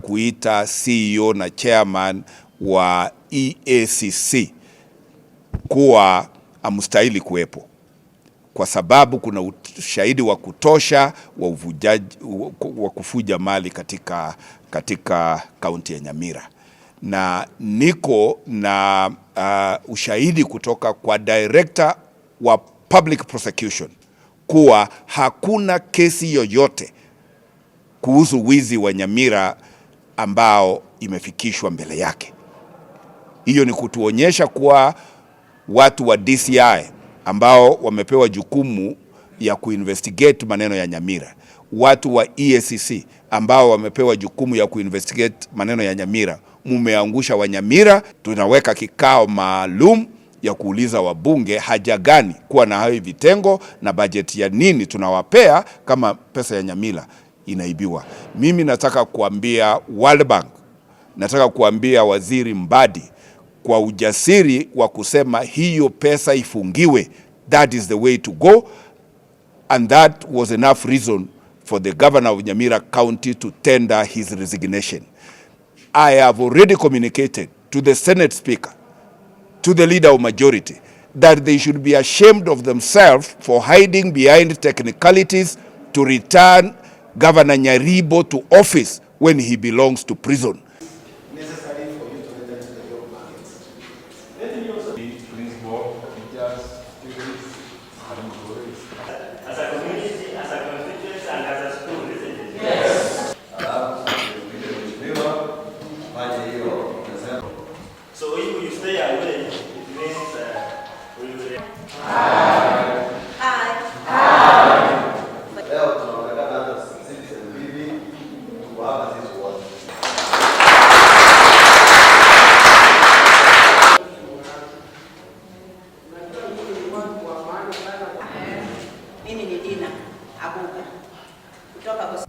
Kuita CEO na chairman wa EACC kuwa amstahili kuwepo kwa sababu kuna ushahidi wa kutosha wa uvujaji, wa kufuja mali katika kaunti ya Nyamira, na niko na ushahidi kutoka kwa director wa public prosecution kuwa hakuna kesi yoyote kuhusu wizi wa Nyamira ambao imefikishwa mbele yake. Hiyo ni kutuonyesha kuwa watu wa DCI ambao wamepewa jukumu ya kuinvestigate maneno ya Nyamira, watu wa EACC ambao wamepewa jukumu ya kuinvestigate maneno ya Nyamira, mumeangusha Wanyamira. Tunaweka kikao maalum ya kuuliza wabunge haja gani kuwa na hayo vitengo na bajeti ya nini tunawapea kama pesa ya Nyamira inaibiwa. Mimi nataka kuambia World Bank, nataka kuambia Waziri Mbadi kwa ujasiri wa kusema hiyo pesa ifungiwe. That is the way to go and that was enough reason for the governor of Nyamira County to tender his resignation. I have already communicated to the Senate Speaker, to the leader of majority, that they should be ashamed of themselves for hiding behind technicalities to return Governor Nyaribo to office when he belongs to prison. Necessary for you to enter into the job market. Principal, teachers, students, and employees. As a community, as a constituency, and as a school, isn't it? Alafu mwite mheshimiwa fanye hiyo, nasema. So if you stay away, it means we will. Leo tunaonekana hata Citizen TV tuko hapa sisi wote. Mimi ni Dina Abuga kutoka Nataka